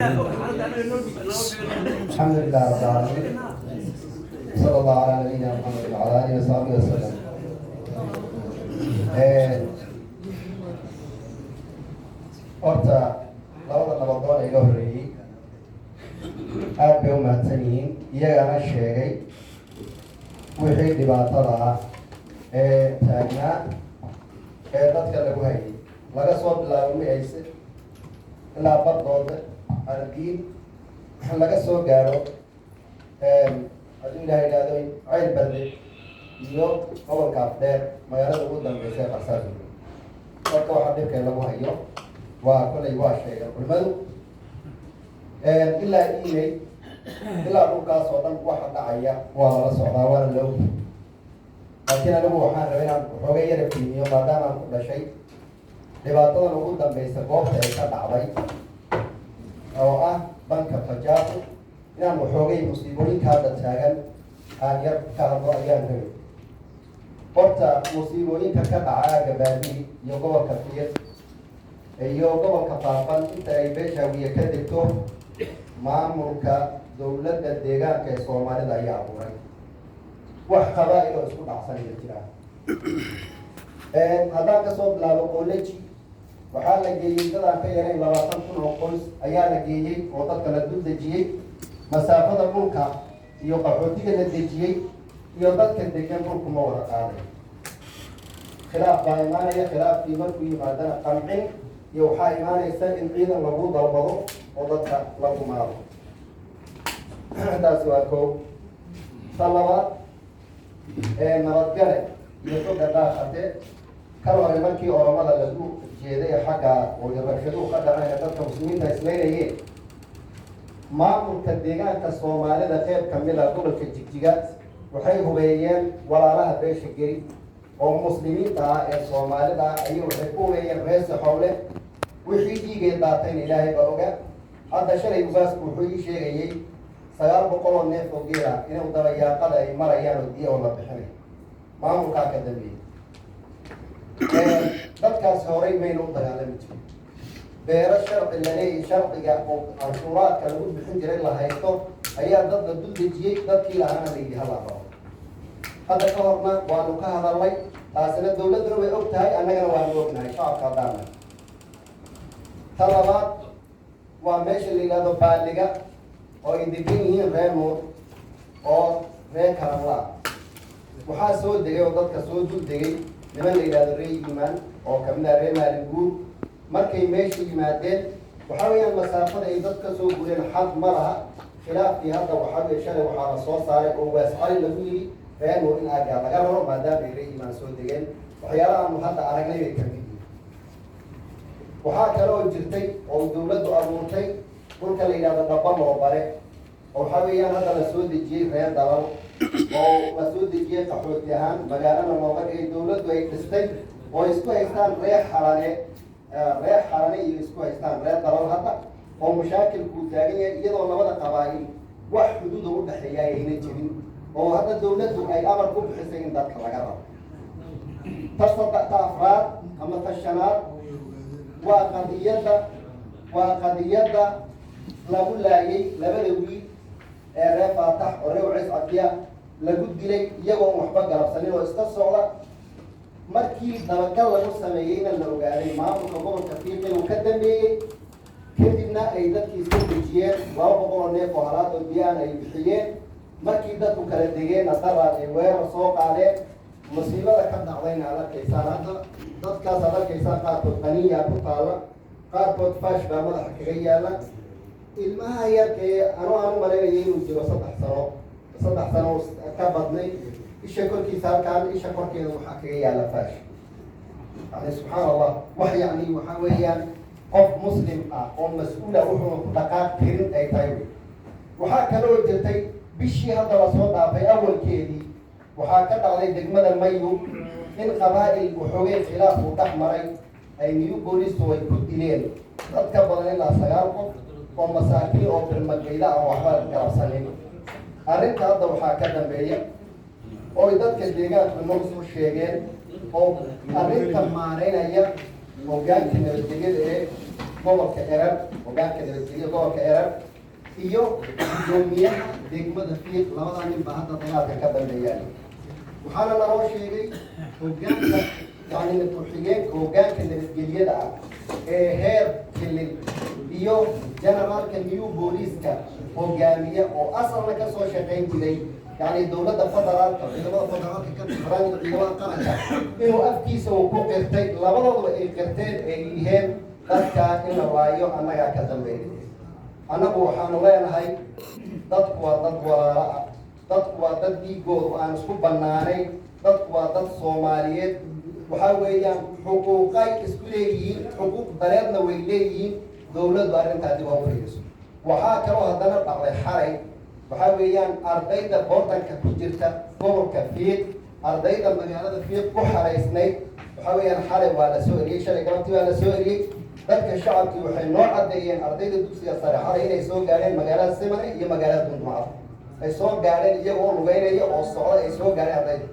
الحمد لله رب العالمين، صلى الله على نبينا محمد وعلى اله وصحبه وسلم. Horta labada nabadoon iga horreeyey aad bay u mahadsan yihiin, iyagana sheegay wixii dhibaatada ah ee taagnaa ee dadka lagu hayay, laga soo bilaabo Mi-ayse ilaa Bardooda, Ardiin, laga soo gaaro, hadduu Ilaha idhaahdo, Ceyl Barde iyo gobolka Afdheer, magaalada ugu dambeysa ee Qarsaas. Marka waxaa dhibka lagu hayo waa kolay waa sheegay culimadu, ilaa Imey ilaa dhulkaas oo dhan waxa dhacaya waa lala socdaa, waana la ogyahay. Laakiin anigu waxaan rabay inaan waxooga yara fiimiyo, maadaama aan ku dhashay, dhibaatadan ugu dambeysa goobta ay ka dhacday oo ah banka Fajaaqo, inaan waxoogay musiibooyinka hadda taagan aan yar ka hadlo ayaan rabay. Horta musiibooyinka ka dhaca aagga Baabili iyo gobolka Fiiq iyo gobolka Faafan, inta ay beeshaawiye ka degto, maamulka dowladda deegaanka ee Soomaalida ayaa abuuray. Wax qabaa-il oo isku dhacsanaya jiraan. Haddaan kasoo bilaabo Qoleji, waxaa la geeyey dad aan ka yarayn 20,000 oo qoys ayaa la geeyey oo dadka la dul dejiyey. Masaafada dhulka iyo qaxootiga la dejiyey iyo dadka degan dhulku ma wada qaaday. Khilaaf baa imaanaya. Khilaafkii markuu yimaadana, qancin iyo waxaa imaanaysa in ciidan lagu dalbado oo dadka la gumaado. Taasi waa koow. Ta labaad ee nabadgale iyo toga Daaqate, kal hore markii Oromada lagu jeeday xagga rabshaduhu ka dhaceen, dadka Muslimiinta islaynayeen, maamulka deegaanka Soomaalida qeyb kamid a gobolka Jigjiga waxay hubeeyeen walaalaha beesha Geri oo Muslimiinta ah ee Soomaalida ah ayay waxay ku hubeeyeen reesi xowle. Wixii dhiigay daatayna Ilaahay baa oga. Hadda shalay ugaasku wuxuu ii sheegayey 900 oo neef oo geela inuu dabayaaqada ay marayaan oo diya oo la bixinay maamulkaa ka dambeeyey. Dadkaasi horay mayna u dagaalami jirin. Beero sharci la leeyahy, sharciga oo canshuuraadka lagu bixin jiray la haysto, ayaa dad la dul dejiyey, dadkii lahaana la yidhi hala rabo. Hadda ka horna waanu ka hadalnay, taasina dawladduna way og tahay, annagana waanu ognahay shacabka haddaana. Ta labaad waa meesha la yidhahdo Baaliga oo ay degan yihiin reer Nuur oo reer Karanlaa. Waxaa soo degay oo dadka soo dul degay niman la yidhahdo reer Yimaan oo kamid ah reer Maalin Guur. Markay meesha yimaadeen, waxaa weeyaan masaafada ay dad ka soo guureen xad ma laha. Khilaafkii hadda waxaa weye shalay waxaa la soo saaray oo Waas Cali lagu yidhi reer Nuur in aaggaa laga raro, maadaama ay reer Yimaan soo degeen. Waxyaalaha aanu hadda aragnay bay kamid yihiin. Waxaa kale oo jirtay oo dawladdu abuurtay dhulka la yidhahdo Dhaba Loo Bare, oo waxaa weeyaan hadda la soo dejiyey reer Dalal oo la soo dejiyey qaxooti ahaan, magaalana looga dhigay, dawladdu ay dhistay, oo isku haystaan reer Xalane, reer Xalane iyo isku haystaan reer Dalal hadda, oo mashaakilkuu taagan yahay, iyadoo labada qabaa'il wax xuduuda u dhexeeya ayna jirin, oo hadda dawladdu ay amar ku bixisay in dadka laga rabo. Ta saddex, ta afraad ama ta shanaad waa qadiyadda lagu laayay labada wiil ee reer Faatax oo reer Wacis Cabdiya lagu dilay, iyagoon waxba galabsanin oo iska socda. Markii dabagal lagu sameeyeyna la ogaaday maamulka gobolka Fiiq inuu ka dambeeyey. Kadibna ay dadkii iska dejiyeen, 200 oo neef oo halaad oo biyaan ay bixiyeen. Markii dadku kala degeenna, daraad ay weerar soo qaadeen. Musiibada ka dhacdayna aad arkaysaan. Hadda dadkaas aad arkaysaan, qaarkood qaniyaa ku taalla, qaarkood faash baa madaxa kaga yaala. Ilmaha yarka ee anu aan u malaynaya inuu jiro 3 sano, 3 sano ka badnay, isha korkiisa halkaan, isha korkeeda waxaa kaga yaala faash. Yani subxaan Allah, wax yani waxaa weeyaan qof Muslim ah oo mas-uula wuxuuna ku dhaqaaq karin ay tahay wey. Waxaa kaloo jirtay bishii hadda lasoo dhaafay awalkeedii, waxaa ka dhacday degmada Mayu in qabaa'il waxoogay khilaaf uu dhex maray ay new boolistu ay ku dileen dad ka badan ilaa sagaal qof oo masaakiin oo birmagayda aan waxba galabsanin. Arrinta hadda waxaa ka dambeeya oo dadka deegaanku noo soo sheegeen oo arrinta maareynaya hoggaanka nabadgelyada ee Gobolka Erar, hogaanka nabadgelyo gobolka Erar iyo guddoomiyaha degmada Fiiq. Labadaa nin baa hadda dagaalka ka dambeeyaan. Waxaana naloo sheegay hogaanka, yani ku-xigeenka hogaanka nabadgelyada ah ee heer kilil iyo generaalka new booliiska hogaamiya oo asalna kasoo shaqayn jiray, yani dowladda federaalka, ciidamada federaalka ka tirsan, ciidamada qaranka, inuu afkiisa uu ku qirtay, labadooduba ay qirteen, ay yiheen dadkaa in la laayo annagaa ka dambeeya. Annagu waxaanu leenahay, dadku waa dad walaalo ah, dadku waa dad dhiigoodu aan isku bannaanayn, dadku waa dad Soomaaliyeed. Waxaa weeyaan xuquuqay isku leeyihiin, xuquuq dareedna way leeyihiin. Dowladdu arrintaa dib u fiiriso. Waxaa kaloo haddana dhacday xalay, waxaa weeyaan ardayda boardingka ku jirta gobolka Fiiq, ardayda magaalada Fiiq ku xaraysnayd, waxaa weeyaan xalay waa la soo eriyey, shalay galabtii waa la soo eriyey. Dadka shacabkii waxay noo caddeeyeen ardayda dugsiga sare xalay inay soo gaadheen magaalada Simane iyo magaalada Dundumacad ay soo gaadheen, iyagoo lugeynaya oo socda ay soo gaadheen. Ardayda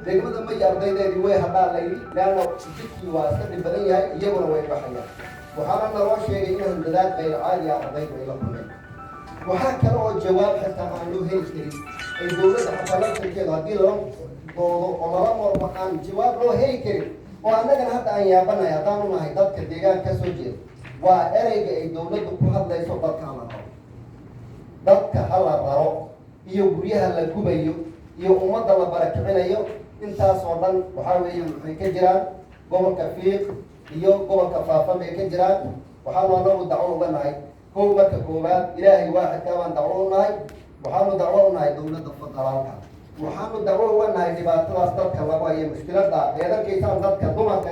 degmada May ardaydeedii way hadhaa layidhi, leanna jidkii waa iska dhib badan yahay, iyaguna way baxayaan. Waxaana naloo sheegay in handadaad qayr caadi ah ardaydu ay la kulmeen. Waxaa kale oo jawaab xitaa aan loo heli karin ay dowladda xataa laftirkeedu haddii lala doodo oo lala mormo aan jawaab loo heli karin, oo annagana hadda aan yaabanahay haddaanu nahay dadka deegaanka ka soo jeeda, waa ereyga ay dowladdu ku hadlayso, dadka hala raro, dadka hala raro, iyo guryaha la gubayo iyo ummadda la barakicinayo. Intaasoo dhan waxaa weeyaan waxay ka jiraan gobolka Fiiq iyo gobolka Faafan bay ka jiraan. Waxaanu anagu dacwo uga nahay kow, marka koowaad Ilaahay waaxidkaa baan dacwo u nahay. Waxaanu dacwo u nahay dowladda federaalka. Waxaanu dacwo uga nahay dhibaatadaas dadka lagu hayo, mushkilada eedarkaysaan dadka dumarka.